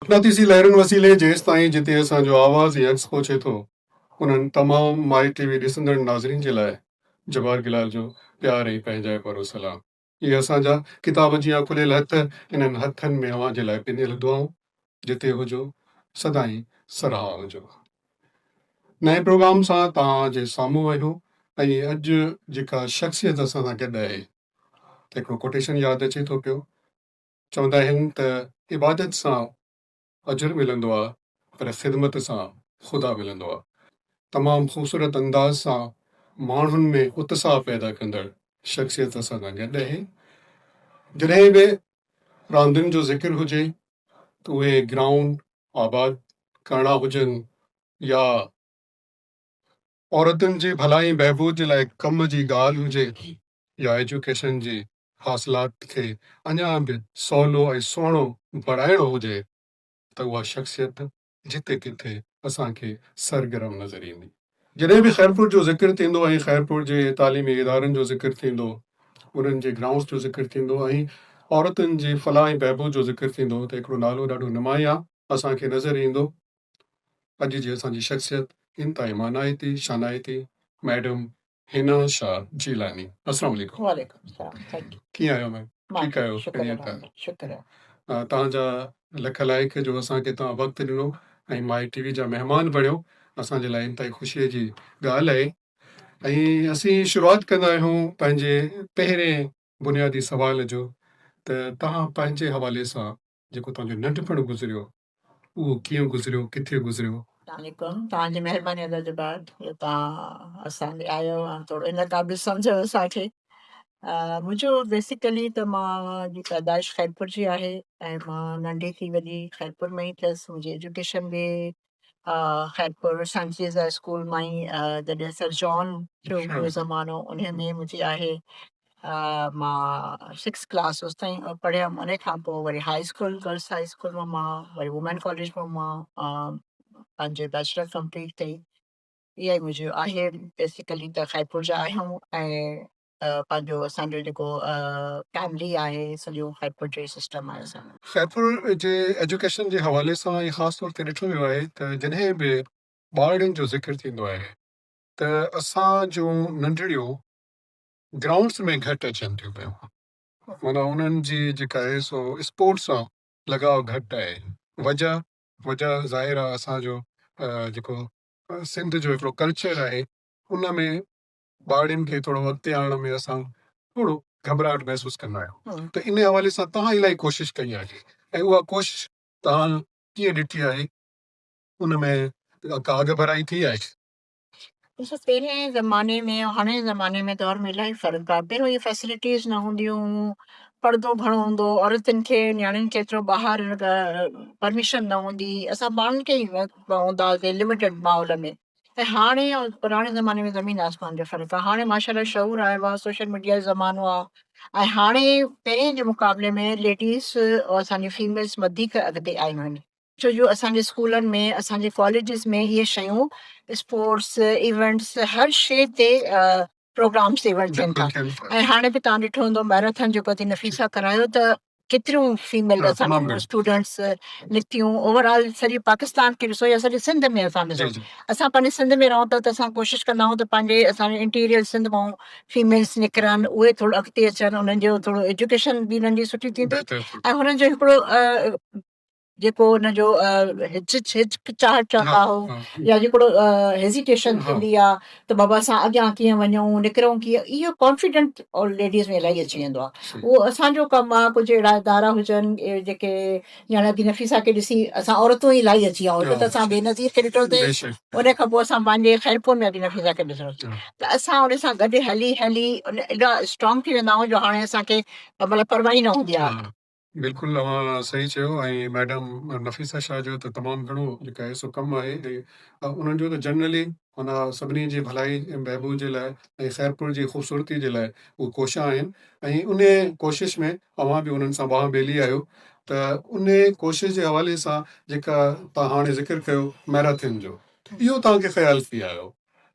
مقناطيسي لهرن وسيلي جيستائين جتي اسان جو آواز ۽ عڪس پهچي ٿو، انهن تمام مائي ٽي وي ڏسندڙ ناظرين جي لاء جبار گلال جو پيار ۽ پنهنجائپ وارو سلام. اهي اسان جا ڪتاب جيان کليل هٿ، انهن هٿن ۾ اوهان جي لاء پنيل دعائون، جتي هجو سدائين سرها هجو. نئين پروگرام سان توهان جي سامهون آهيون ۽ اڄ جيڪا شخصيت اسان سان گڏ آهي ته هڪڙو ڪوٽيشن ياد اچي ٿو پيو. چوندا آهن ته عبادت سان اجر ملندو آ پر خدمت سان خدا ملندو آ. تمام خوبصورت انداز سان ماڻهن ۾ اتساهه پيدا ڪندڙ شخصيت اسان سان گڏ آهي. جڏهن به راندين جو ذڪر هجي ته اهي گرائونڊ آباد ڪرڻا هجن يا عورتن جي ڀلائي ۽ بهبود جي لاء ڪم جي ڳالهه هجي يا ايجوڪيشن جي حاصلات کي اڃا به سولو ۽ سهڻو بڻائڻو هجي ته اها شخصيت جتي ڪٿي اسان کي سرگرم نظر ايندي. جڏهن به خيرپور جو ذڪر ٿيندو ۽ خيرپور جي تعليمي ادارن جو ذڪر ٿيندو، انهن جي گرائونڊز جو ذڪر ٿيندو ۽ عورتن جي فلاح ۽ بهبود جو ذڪر ٿيندو ته هڪڙو نالو ڏاڍو نمايان اسان کي نظر ايندو. اڄ جي اسان جي شخصيت انتهائي مانائتي، شانائتي ميڊم حنا شاهه جيلاني. السلام عليڪم. وعليڪم السلام thank you. ڪيئن آهيو ميم؟ مان ٺيڪ آهيو؟ شڪر خيريت آهي؟ الحمد شڪر آهي. توهان جا لک لائق جو اسان کي توهان وقت ڏنو ۽ مائي ٽي وي جا مهمان بڻيو اسان جي لاء انتهائي خوشي جي ڳالهه آهي ۽ اسين شروعات ڪندا آهيون پنهنجي پهرين بنيادي سوال جو ته توهان پنهنجي حوالي سان جيڪو توهان جو ننڍپڻ گذريو اهو ڪيئن گذريو ڪٿي گذريو؟ السلام عليڪم توهان جي مهرباني ادا جبار جو توهان اسان ڏي آيو ۽ ٿورو ان قابل سمجهيو اسان کي منهنجو بيسيڪلي ته مان جي پيدائش خيرپور جي آهي ۽ مان ننڍي ٿي وڏي خيرپور ۾ ئي ٿيس منهنجي ايجوڪيشن به خيرپور سائنسز اسڪول مان ئي جڏهن سر جان ٿيو هو زمانو ان ۾ منهنجي آهي مان سڪس ڪلاس اوستائين پڙهيم ان کان پوء وري high school girls high school مان مان وري وومين ڪاليج مان مان پنهنجي بيچلر ڪمپليٽ ڪئي اها ئي منهنجو آهي بيسيڪلي ته خيرپور جا آهيون ۽ پنهنجو اسانجو جيڪو فيملي آهي سڄو خيرپور جو ئي سسٽم آهي اسانجو. خيرپور جي ايجوڪيشن جي حوالي سان ۽ خاص طور تي ڏٺو ويو آهي ته جڏهن به ٻارڙين جو ذڪر ٿيندو آهي ته اسان جون ننڍڙيون گرائونڊس ۾ گهٽ اچن ٿيون پيون معنيٰ انهن جي جيڪا آهي سو اسپورٽس سان لڳاء گهٽ آهي وجه وجه ظاهر آهي اسان جو جيڪو سنڌ جو هڪڙو ڪلچر آهي ان ۾ ٻارڙين کي ٿورو اڳتي آڻڻ ۾ اسان ٿورو گهٻراهٽ محسوس ڪندا آهيون ته ان حوالي سان توهان الاهي ڪوشش ڪئي آهي ۽ اها ڪوشش توهان ڪيئن ڏٺي آهي ان ۾ ڪا اڳڀرائي ٿي آهي؟ ڏسو پهرين زماني ۾ ۽ هاڻي جي زماني ۾ دور ۾ الاهي فرق آهي پهريون اهي فيسلٽيز نه هونديون هيون پردو گهڻو هوندو هو عورتن کي نياڻين کي ايترو ٻاهر پرميشن نه هوندي هئي اسان پاڻ کي ئي هوندا هئاسين لميٽيڊ ماحول ۾ ۽ هاڻي ۽ پراڻي زماني ۾ زمين آسمان جو فرق آهي هاڻي ماشاء الله شعور آيو آهي سوشل ميڊيا جو زمانو آهي ۽ هاڻي پهرين جي مقابلي ۾ ليڊيز اسان جي فيميلز وڌيڪ اڳتي آيون آهن ڇو جو اسان جي اسڪولن ۾ اسان جي ڪاليجز ۾ اهي شيون اسپورٽس ايونٽس هر شي تي پروگرامس ايونٽ ٿين ٿا ۽ هاڻي به تان ڏٺو هوندو ميراٿن جيڪو ٿي نفيسا ڪرايو ته ڪيتريون فيميل اسان اسٽوڊنٽس نڪتيون اوور آل سڄي پاڪستان کي ڏسو يا سڄي سنڌ ۾ اسان ڏسو اسان پنهنجي سنڌ ۾ رهون ٿا ته اسان ڪوشش ڪندا آهيون ته پنهنجي اسان جي انٽيريئر سنڌ مان فيميلس نڪرن اهي ٿورو اڳتي اچن انهن جو ٿورو ايجوڪيشن به انهن جي سٺي ٿيندي ۽ هنن جو هڪڙو جيڪو ان جو هچ هچڪچاهٽ چوندا هو يا جيڪو هيزيٽيشن ٿيندي آ ته بابا اسان اڳيان ڪيئن وڃون نڪرون ڪيئن اهو ڪانفيڊنٽ ليڊيز ۾ الاهي اچي ويندو آ اهو اسان جو ڪم آ ڪجهه اهڙا ادارا هجن جيڪي ڄڻ ادي نفيسا کي ڏسي اسان عورتون ئي الاهي اچي ويا هڪ ته اسان بينظير کي ڏٺوسي ان کان پوء اسان پنهنجي خيرپور ۾ ادي نفيسا کي ڏٺوسي ته اسان ان سان گڏ هلي هلي ايڏا اسٽرانگ ٿي ويندا آهيون جو هاڻي اسان کي مطلب پرواهه ئي نه هوندي آ. بلڪل اوهان صحيح چيو ۽ ميڊم نفيسه شاهه جو ته تمام گهڻو جيڪا آهي سو ڪم آهي ۽ انهن جو ته جنرلي معنيٰ سڀني جي ڀلائي ۽ بهبود جي لاء ۽ خيرپور جي خوبصورتي جي لاء هو ڪوشان آهن ۽ انهي ڪوشش ۾ اوهان به انهن سان ٻانهن ٻيلي آهيو ته انهي ڪوشش جي حوالي سان جيڪا توهان هاڻي ذڪر ڪيو ميراٿن جو اهو توهان کي خيال ڪيئن آيو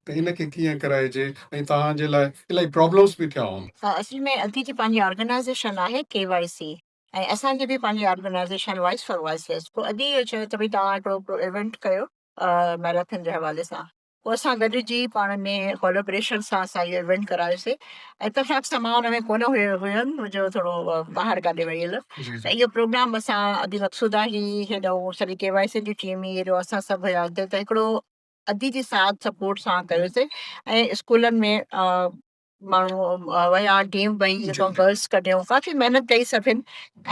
ته ان کي ڪيئن ڪرائجي ۽ توهان جي لاء الاهي پرابلمس به ٿيا هوندا. اصل ۾ ادي جي پنهنجي آرگنائيزيشن آهي ڪي وائي سي. ۽ اسان جي به پنهنجي آرگنائيزيشن وائس فار وائسز پوء ادي اهو چيو ته ڀئي توهان هڪڙو ايونٽ ڪيو ميراٿن جي حوالي سان پوء اسان گڏجي پاڻ ۾ ڪولابريشن سان اسان اهو ايونٽ ڪرايوسي. اتفاق سان مان ان ۾ ڪونه هيم منهنجو ٿورو ٻاهر ڪاڏي ويل ته اهو پروگرام اسان ادي مقصوده هي هيڏو سڄي ڪي وائي سي جي ٽيم هي هيڏو اسان سڀ هياسي ته هڪڙو ادي جي ساٿ سپورٽ سان ڪيوسي ۽ اسڪولن ۾ ماڻهو ويا ٽيم وئي جيڪو گرلس ڪڍيون ڪافي محنت ڪئي سڀن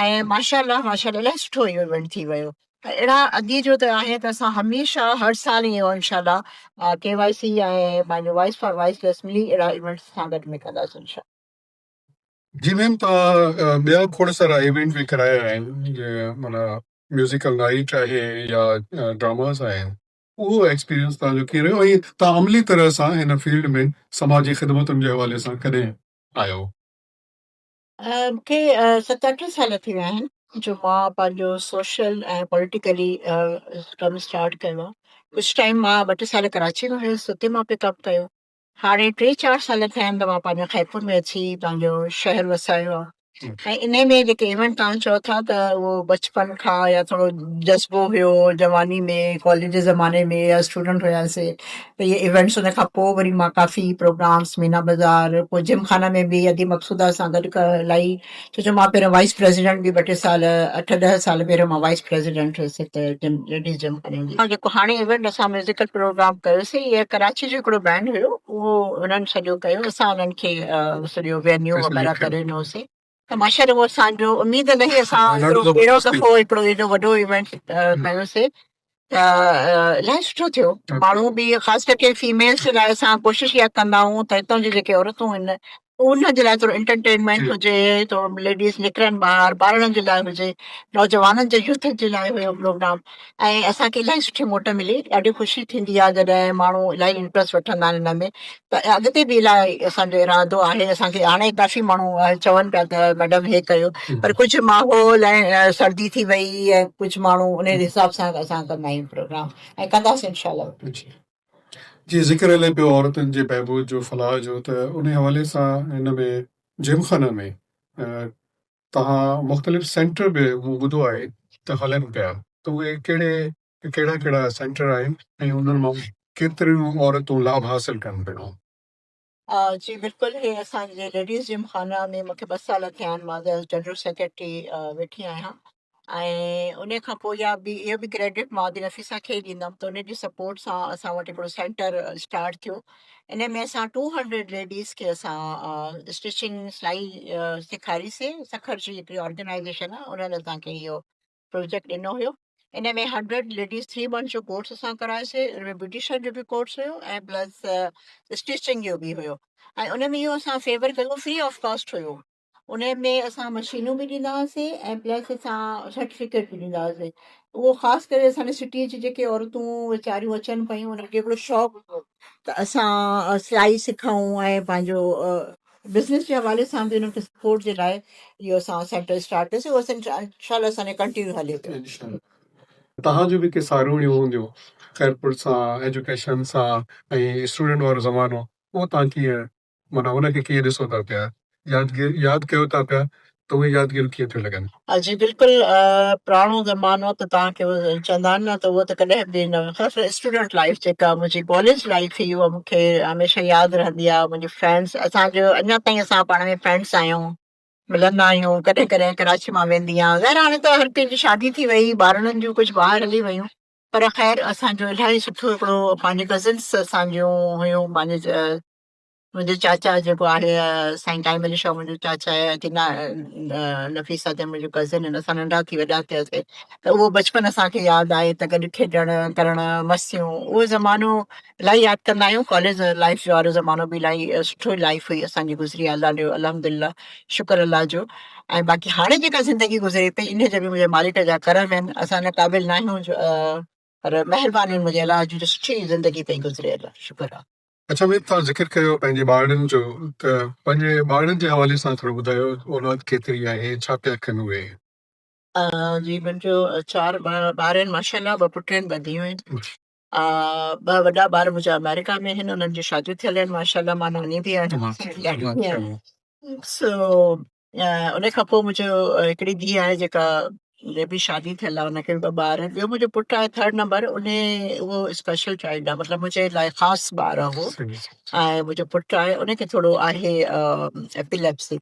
۽ ماشاء الله ماشاء الله الاهي سٺو اهو ايونٽ ٿي ويو. اهڙا ادي جو ته آهي ته اسان هميشه هر سال ائين انشاء الله ڪي وائي سي ۽ پنهنجو وائس فار وائس ليس ملي اهڙا ايونٽس سان گڏ ۾ ڪنداسين انشاء الله. جي ميم توهان ٻيا کوڙ سارا ايونٽ به ڪرايا آهن جيئن معنيٰ ميوزيڪل نائيٽ آهي يا ڊراماز آهن اهو ايڪسپيرينس توهان جو ڪيئن رهيو ۽ توهان عملي طرح سان هن فيلڊ ۾ سماجي خدمتن جي حوالي سان ڪڏهن آيو؟ مون کي ست اٺ سال ٿي ويا آهن جو مان پنهنجو سوشل ۽ پوليٽيڪلي ڪم اسٽارٽ ڪيو آهي. ڪجهه ٽائيم مان ٻه ٽي سال ڪراچي ۾ هيس اتي مان پڪ اپ ڪيو. هاڻي ٽي چار سال ٿيا آهن ته مان پنهنجو خيرپور ۾ اچي پنهنجو شهر وسايو آهي ۽ انهي ۾ جيڪي ايونٽ توهان چئو ٿا ته اهو بچپن کان يا ٿورو جذبو هيو جواني ۾ ڪاليج جي زماني ۾ يا اسٽوڊنٽ هياسي ته اهي ايونٽس ان کان پوء وري مان ڪافي پروگرامس مينا بازار پوء جم خانه ۾ به ادي مقصوده سان گڏ الاهي ڇو جو مان پهريون وائيس پريزيڊنٽ به ٻه ٽي سال اٺ ڏهه سال پهريون مان وائيس پريزيڊنٽ هيس هتي جم ليڊيز جم خانه جي. جيڪو هاڻي ايونٽ اسان ميوزيڪل پروگرام ڪيوسي اهي ڪراچي جو هڪڙو بينڊ هيو اهو انهن سڄو ڪيو اسان انهن کي سڄو وينيو وغيره ڪري ڏنوسي ته ماشاء الله اسان جو اميد نه هئي اسان هڪڙو پهريون دفعو هڪڙو ايڏو وڏو ايونٽ ڪيوسي ته الاهي سٺو ٿيو ماڻهو به خاص ڪري فيميلز جي لاء اسان ڪوشش اها ڪندا آهيون ته هتان جون جيڪي عورتون آهن انهن جي لاء ٿورو انٽرٽينمينٽ هجي ٿورو ليڊيز نڪرن ٻاهر ٻارڙن جي لاء هجي نوجوانن جي يوٿ جي لاء هيو پروگرام ۽ اسان کي الاهي سٺي موٽ ملي ڏاڍي خوشي ٿيندي آهي جڏهن ماڻهو الاهي انٽرسٽ وٺندا آهن هن ۾ ته اڳتي به الاهي اسان جو ارادو آهي اسان کي هاڻي ڪافي ماڻهو چون پيا ته ميڊم هي ڪيو پر ڪجهه ماحول ۽ سردي ٿي وئي ۽ ڪجهه ماڻهو ان حساب سان اسان ڪندا آهيون پروگرام ۽ ڪنداسين انشاء الله. جي ذڪر هلي پيو عورتن جي بهبود جو فلاح جو ته ان حوالي سان هن ۾ جيمخانه ۾ توهان مختلف سينٽر به مون ٻڌو آهي ته هلن پيا ته اهي ڪهڙي ڪهڙا ڪهڙا سينٽر آهن ۽ انهن مان ڪيتريون عورتون لاڀ حاصل ڪن پيون؟ جي بلڪل هي اسان جي ليڊيز جم خانه ۾ مونکي ٻه سال ٿيا آهن مان ايز جنرل سيڪريٽري ويٺي آهيان ۽ ان کان پوء اها به اهو به ڪريڊٽ مان ادي نفيسه کي ئي ڏيندم ته ان جي سپورٽ سان اسان وٽ هڪڙو سينٽر اسٽارٽ ٿيو ان ۾ اسان ٽو هنڊريڊ ليڊيز کي اسان اسٽچنگ سلائي سيکاريسي سکر جي هڪڙي آرگنائيزيشن آهي انهن اسان کي اهو پروجيڪٽ ڏنو هيو ان ۾ هنڊريڊ ليڊيز ٿري منٿس جو ڪورس اسان ڪرايوسي ان ۾ بيوٽيشن جو به ڪورس هيو ۽ پلس اسٽچنگ جو به هيو ۽ ان ۾ اهو اسان فيور ڪيو فري آف ڪاسٽ هيو ان ۾ اسان مشينون به ڏيندا هئاسين ۽ پلس اسان سرٽيفڪيٽ به ڏيندا هئاسين اهو خاص ڪري اسان جي سٽي جي جيڪي عورتون ويچاريون اچن پيون انهن کي هڪڙو شوق هوندو ته اسان سلائي سکون ۽ پنهنجو بزنس جي حوالي سان به انهن کي سپورٽ جي لاء اهو اسان سينٽر اسٽارٽ ڪيوسين اهو سينٽر انشاء الله اسان جو ڪنٽينيو هلي پيو. انشاء الله توهان جون به ڪي ساروڻيون هونديون خيرپور سان ايجوڪيشن سان ۽ اسٽوڊنٽ وارو زمانو اهو توهان ڪيئن معنيٰ ان کي ڪيئن ڏسو ٿا پيا، يادگير ياد ڪيو ٿا پيا ته اهي يادگيريون ڪيئن ٿيون لڳن؟ جي بلڪل پراڻو زمانو ته توهان کي چوندا آهن نه ته اهو ته ڪڏهن به نه خاص ڪري اسٽوڊنٽ لائيف جيڪا منهنجي ڪاليج لائيف هئي اها مون کي هميشه ياد رهندي آهي منهنجي فرينڊس اسان جو اڃا تائين اسان پاڻ ۾ فرينڊس آهيون ملندا آهيون ڪڏهن ڪڏهن ڪراچي مان ويندي آهيان ظاهر هاڻي ته هر ڪنهن جي شادي ٿي وئي ٻارڙن جون ڪجهه ٻاهر هلي ويون پر خير اسان جو الاهي سٺو هڪڙو پنهنجي ڪزنس اسان جون هيون پنهنجي منهنجو چاچا جيڪو آهي سائين قائم علي شاهه منهنجو چاچا آهي ۽ نا نفيسه ته منهنجو ڪزن آهن اسان ننڍا ٿي وڏا ٿياسي ته اهو بچپن اسان کي ياد آهي ته گڏ کيڏڻ ڪرڻ مستيون اهو زمانو الاهي ياد ڪندا آهيون ڪاليج لائف وارو زمانو به الاهي سٺو لائف هئي اسان جي گذري آهي الله جو الحمد لله شڪر الله جو ۽ باقي هاڻي جيڪا زندگي گذري پئي ان جا به منهنجي مالڪ جا ڪرم آهن اسان ان قابل نه آهيون جو پر مهرباني منهنجي الله جي سٺي زندگي پئي گذري الله شڪر آهي. اڇا مير توهان ذڪر ڪيو پنهنجي ٻارڙن جو ته پنهنجي ٻارڙن جي حوالي سان ٿورو ٻڌايو اولاد ڪيتري آهي ڇا پيا ڪن اهي؟ جي منهنجو چار ٻار آهن ماشاء الله ٻه پٽ آهن ٻه ڌيئون آهن ٻه وڏا ٻار منهنجا آمريڪا ۾ آهن انهن جون شاديون ٿيل آهن ماشاء الله مان ناني به آهيان سو. ان کان پوءِ منهنجو هڪڙي ڌيءَ آهي جيڪا جي به شادي ٿيل آهي ان کي به ٻه ٻار آهن. ٻيو منهنجو پٽ آهي ٿرڊ نمبر ان اهو اسپيشل چائلڊ آهي، مطلب منهنجي لاءِ خاص ٻار آهي اهو. ۽ منهنجو پٽ آهي ان کي ٿورو آهي ايپيليپسي.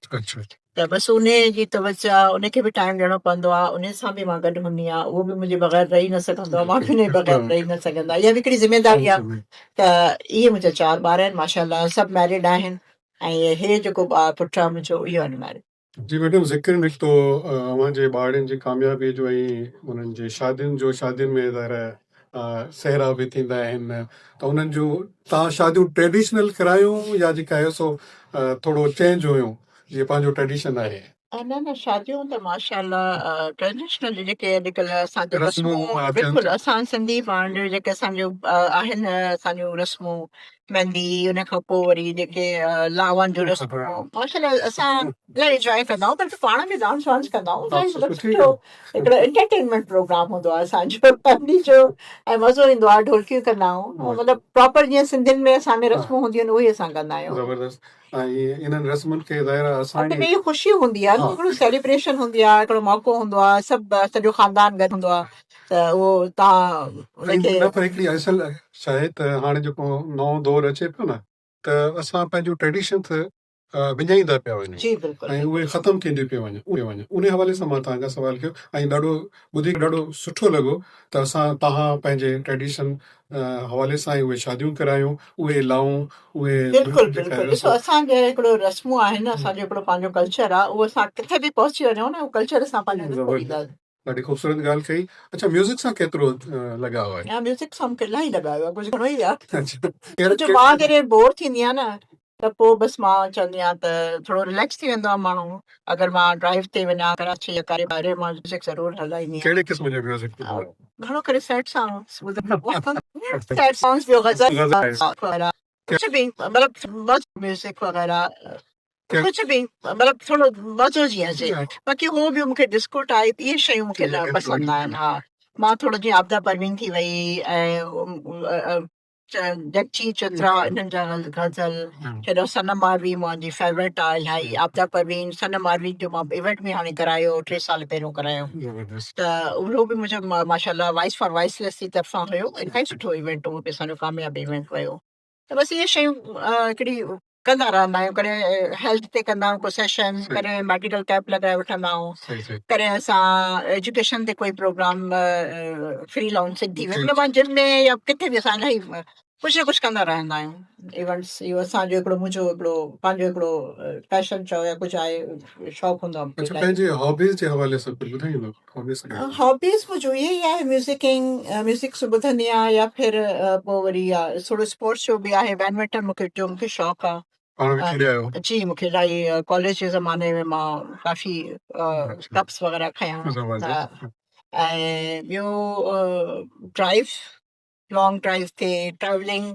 ته بس ان جي توجه ان کي به ٽائيم ڏيڻو پوندو آهي، ان سان به مان گڏ هوندي آهيان. اهو به منهنجي بغير رهي نه سگهندو آهي، مان به ان جي بغير رهي نه سگهندو آهيان. اها به هڪڙي ذميداري آهي. ته اهي منهنجا چار ٻار آهن ماشاء الله، سڀ ميرڊ آهن ۽ هي جيڪو پٽ آهي منهنجو اهو ان ميرڊ. جي ميڊم، ذڪر نڪتو اوهان جي ٻارڙين جي ڪاميابي جو ۽ انهن جي شادين جو. شادين ۾ ظاهر سهرا به ٿيندا آهن، ته انهن جون توهان شاديون ٽريڊيشنل ڪرايون يا جيڪا آهي سو ٿورو چينج هيون جيئن پنهنجو ٽريڊيشن آهي؟ نه نه، شاديون ته ماشاء الله ٽريڊيشنل جيڪي اڄڪلهه اسان جون رسمون، بلڪل اسان سنڌي پاڻ جيڪي اسان جون آهن، اسان جون رسمون مهندي، ان کان پوءِ وري جيڪي لاون جو رسمون، ماشاء الله اسان الاهي انجواء ڪندا آهيون. پر پاڻ به ڊانس وانس ڪندا آهيون. مطلب سٺو هڪڙو انٽرٽينمينٽ پروگرام هوندو آهي اسان جو فيملي جو ۽ مزو ايندو آهي، ڍولڪيون ڪندا آهيون. مطلب پراپر جيئن سنڌين ۾ اسان ۾ رسمون هونديون آهن اهي اسان ڪندا آهيون. زبردست. ۽ انهن رسمن کي ظاهر آهي اسان جي خوشي هوندي آهي، هڪڙو سيليبريشن هوندي آهي، هڪڙو موقعو هوندو آهي، سڀ سڄو خاندان گڏ هوندو آهي ته اهو توهان ان کي نه. پر هڪڙي اصل شيء ته هاڻي جيڪو نئون دور اچي پيو نه، ته اسان پنهنجون ٽريڊيشنس وڃائيندا پيا وڃون. جي بلڪل. ۽ اهي ختم ٿينديون پيون وڃن. ان حوالي سان مان توهان کان سوال ڪيو ۽ ڏاڍو ٻڌي ڏاڍو سٺو لڳو ته اسان توهان پنهنجي ٽريڊيشن حوالي سان ئي اهي شاديون ڪرايون، اهي لائون، اهي. بلڪل بلڪل. ڏسو اسان جا هڪڙو رسمون آهن، اسان جو هڪڙو پنهنجو ڪلچر آهي، اهو اسان ڪٿي به پهچي وڃون نه اهو ڪلچر اسان پنهنجو نه ڇڏينداسين. ڏاڍي خوبصورت ڳالهه ڪئي. اڇا ميوزڪ سان ڪيترو لڳاء آهي؟ ها ميوزڪ سان مونکي الاهي لڳاء آهي، ڪجهه گهڻو ئي آهي. ڇو جو مان جڏهن بور ٿيندي آهيان نه ته پوء بس مان چوندي آهيان ته ٿورو رليڪس ٿي ويندو آهي ماڻهو. اگر مان ڊرائيو تي وڃان ڪراچي يا ڪاڏي ٻاهر، مان ميوزڪ ضرور هلائيندي آهيان. ڪهڙي قسم جو ميوزڪ ٻڌندا آهيو؟ گهڻو ڪري سيڊ سانگس ٻڌندي آهيان. سيڊ سانگس ٻيو غزل وغيره ڪجهه به، مطلب ميوزڪ وغيره ڪجهه به، مطلب ٿورو مزو جيئن اچي. باقي هو ٻيو مونکي ڊسڪو ٽائپ اهي شيون مونکي نه پسند آهن. ها مان ٿورو جيئن عابده پروين ٿي وئي ۽ جگچي چترا انهن جا غزل، ڇڏو صنم ماروي منهنجي فيورٽ آهي الاهي. عابده پروين، صنم ماروي جو مان ايونٽ به هاڻي ڪرايو، 3 سال پهريون ڪرايو، ته اهو به منهنجو ماشاء الله وائس فار وائس ليس جي طرفان هيو. الاهي سٺو ايونٽ اهو به اسان جو ڪامياب ايونٽ ويو. ته بس اهي شيون هڪڙي ڪندا رهندا آهيون. ڪڏهن هيلٿ تي ڪندا آهيون ڪو سيشن، ڪڏهن ميڊيڪل ڪيمپ لڳائي وٺندا آهيون، ڪڏهن اسان ايجوڪيشن تي ڪوئي پروگرام فري لانسنگ ٿي وئي. مطلب جم ۾ يا ڪٿي به اسان الاهي ڪجهه نه ڪجهه ڪندا رهندا آهيون ايونٽس. اهو اسان جو هڪڙو منهنجو هڪڙو پنهنجو هڪڙو پيشن چئو يا ڪجهه آهي، شوق هوندو آهي. اڇا پنهنجي هابيز جي حوالي سان ڪجهه ٻڌائيندو؟ هابيز؟ هابيز منهنجو اهي ئي آهي، ميوزڪنگ، ميوزڪ ٻڌندي آهيان يا ڦر پوء وري ٿورو اسپورٽس جو به آهي، بيڊمنٽن مونکي جو مونکي شوق آهي. پاڻ به کيڏيا آهيو؟ جي مونکي الاهي ڪاليج جي زماني ۾ مان ڪافي ڪپس وغيره کنيا. ۽ ٻيو ڊرائيو، لانگ ڊرائيو تي ٽريولنگ،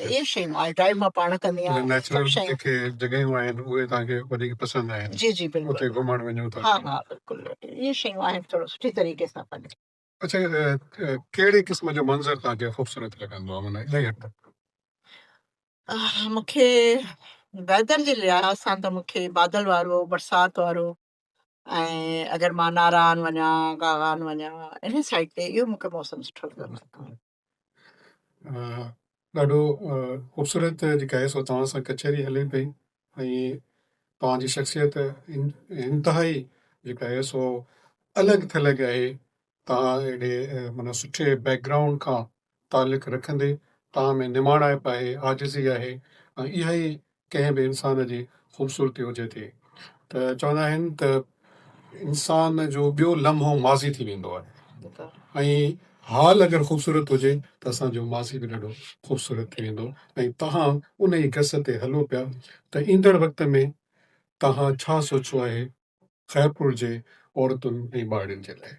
اهي شيون آهي. ڊرائيو مان پاڻ ڪندي آهيان. نيچرل جيڪي جڳهيون آهن اهي توهان کي وڌيڪ پسند آهن؟ جي جي بلڪل، اتي گهمڻ وڃو ٿا؟ ها ها بلڪل، اهي شيون آهن ٿورو سٺي طريقي سان پنهنجو. اڇا ڪهڙي قسم جو منظر توهان کي خوبصورت لڳندو آهي معنيٰ الاهي حد تڪ؟ مونکي ويدر جي لحاظ سان ته مونکي بادل وارو، برسات وارو، ۽ اگر مان ناران وڃان، گاغان وڃان ان سائيڊ تي، اهو مونکي موسم سٺو لڳندو آهي. ڏاڍو خوبصورت جيڪا آهي سو توهان سان ڪچهري هلي پئي ۽ توهان جي شخصيت انتهائي جيڪا آهي سو الڳ ٿلڳ آهي. توهان اهڙي معنيٰ سٺي بيڪ گرائونڊ کان تعلق رکندي توهان ۾ نماڻائپ آهي، عاجزي آهي ۽ اها ئي ڪنهن به انسان جي خوبصورتي هجي ٿي. ته چوندا آهن ته انسان جو ٻيو لمحو ماضي ٿي ويندو آهي ۽ حال اگر خوبصورت هجي ته اسان جو ماضي به ڏاڍو خوبصورت ٿي ويندو ۽ توهان ان ئي گس تي هلو پيا ته ايندڙ وقت ۾ توهان ڇا سوچيو آهي خيرپور جي عورتن ۽ ٻارڙين جي لاء؟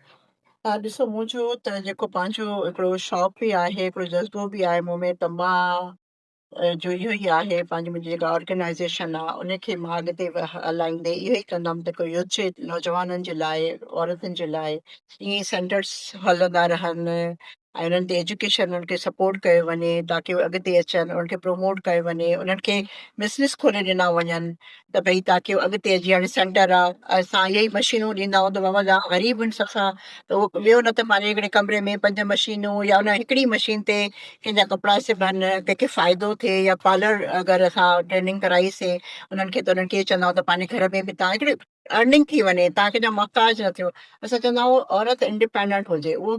ڏسو منهنجو ته جيڪو پنهنجو هڪڙو شوق به آهي، هڪڙو جذبو به آهي مون ۾ ته مان جو اهو ئي آهي پنهنجي منهنجي جيڪا آرگنائيزيشن آهي ان کي مان اڳتي هلائيندي اهو ئي ڪندم ته ڪو يوٿ جي نوجوانن جي لاء، عورتن جي لاء ائين سينٽرس هلندا رهن. ۽ انهن تي ايجوڪيشن انهن کي سپورٽ ڪيو وڃي تاڪه اهي اڳتي اچن، انهن کي پروموٽ ڪيو وڃي، انهن کي بزنس کولي ڏنا وڃن ته ڀئي تاڪه اهي اڳتي اچي. هاڻي سينٽر آ، اسان اهي ئي مشينون ڏيندا آهيون ته بابا جا غريب آهن سڀ سان ته اهو ٻيو نه ته پنهنجي هڪڙي ڪمري ۾ پنج مشينون يا ان هڪڙي مشين تي ڪنهن جا ڪپڙا سبن، ڪنهن کي فائدو ٿئي يا پارلر اگر اسان ٽريننگ ڪرائيسي انهن کي ته انهن کي چوندا آهيون ته پنهنجي گهر ۾ به تان هڪڙي ارننگ ٿي وڃي، توهان ڪنهن جا محتاج نه ٿيو. اسان چوندا آهيون عورت انڊيپينڊنٽ هجي، اهو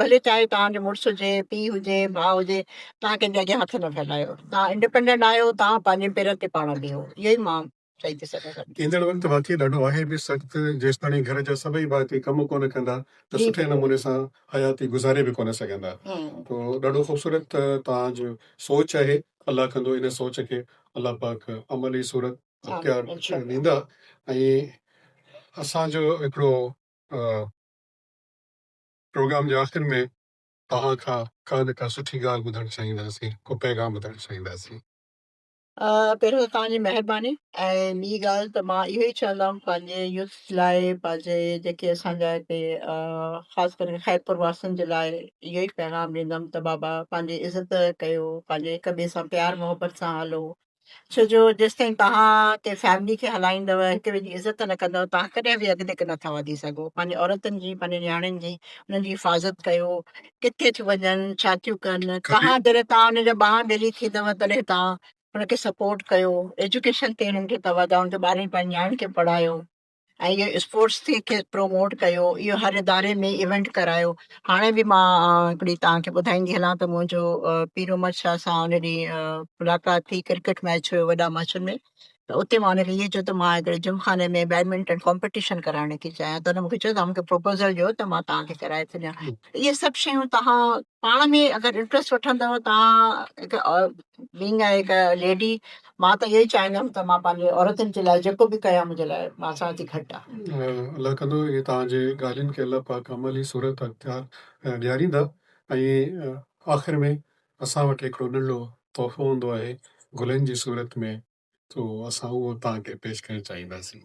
ڀلي چاهي توهان جو مڙس هجي، پيء هجي، ڀاء هجي، توهان ڪنهن جي اڳيان هٿ نه ڦهلايو. توهان انڊيپينڊنٽ آهيو، توهان پنهنجي پيرن تي پاڻ بيهو. اهو ئي مان چئي ٿي سگهان. ايندڙ وقت واقعي ڏاڍو آهي به سخت، جيستاڻي گهر جا سڀئي ڀاتي ڪم ڪونه ڪندا ته سٺي نموني سان حياتي گذاري به ڪونه سگهندا. تو ڏاڍو خوبصورت توهان جو سوچ آهي، الله ڪندو ان سوچ کي الله پاڪ عملي صورت اختيار ڏيندا ۽ اسان جو هڪڙو پروگرام جي آخر ۾ توهان کان ڪا نه ڪا سٺي ڳالهه ٻڌڻ چاهينداسين، ڪو پيغام ٻڌڻ چاهينداسين. پهريون ته توهان جي مهرباني ۽ ٻي ڳالهه ته مان اهو ئي چوندم پنهنجي يوٿ لاء، پنهنجي جيڪي اسان جا هتي خاص ڪري خيرپور واسين جي لاء اهو ئي پيغام ڏيندم ته بابا پنهنجي عزت ڪيو، پنهنجي هڪ ٻئي سان پيار محبت سان هلو، ڇو جو جيستائين توهان ڪنهن فيملي کي هلائيندؤ، هڪ ٻئي جي عزت نه ڪندؤ، توهان ڪڏهن به اڳتي نٿا وڌي سگهو. پنهنجي عورتن جي، پنهنجي نياڻين جي، انهن جي حفاظت ڪيو، ڪٿي ٿيون وڃن، ڇا ٿيون ڪن، توهان جڏهن توهان انهن جا ٻانهن ٻيلي ٿيندؤ تڏهن توهان انهن کي سپورٽ ڪيو، ايجوڪيشن تي انهن کي توجه، انهن کي ٻارن پنهنجي نياڻين کي پڙهايو. ۽ اهو اسپورٽس کي پروموٽ ڪيو، اهو هر اداري ۾ ايونٽ ڪرايو. هاڻي به مان هڪڙي توهان کي ٻڌائيندي هلان ته منهنجو پير محمد شاهه سان ان ڏينهن ملاقات ٿي، ڪرڪيٽ ميچ هيو وڏا ميچن ۾ ته اتي مان ان کي اهو چيو ته مان هڪڙي جم خاني ۾ بيڊمنٽن ڪامپيٽيشن ڪرائڻ ٿي چاهيان ته هن مونکي چيو توهان مونکي پروپوزل ڏيو ته مان توهان کي ڪرائي ٿو ڏيان. اهي سڀ شيون توهان پاڻ ۾ اگر انٽرسٽ وٺندؤ توهان هڪ بينگ هڪ ليڊي مان ته اهو ئي چاهيندم ته مان پنهنجي عورتن جي لاء جيڪو به ڪيان منهنجي لاء مان سمجهان ٿي گهٽ آهي. الله ڪندو اهي توهان جي ڳالهين کي الله پاڪ عملي صورت اختيار ڏياريندا ۽ آخر ۾ اسان وٽ هڪڙو ننڍڙو تحفو هوندو آهي گلن جي صورت ۾ تو اسان اهو توهان کي پيش ڪرڻ چاهينداسين.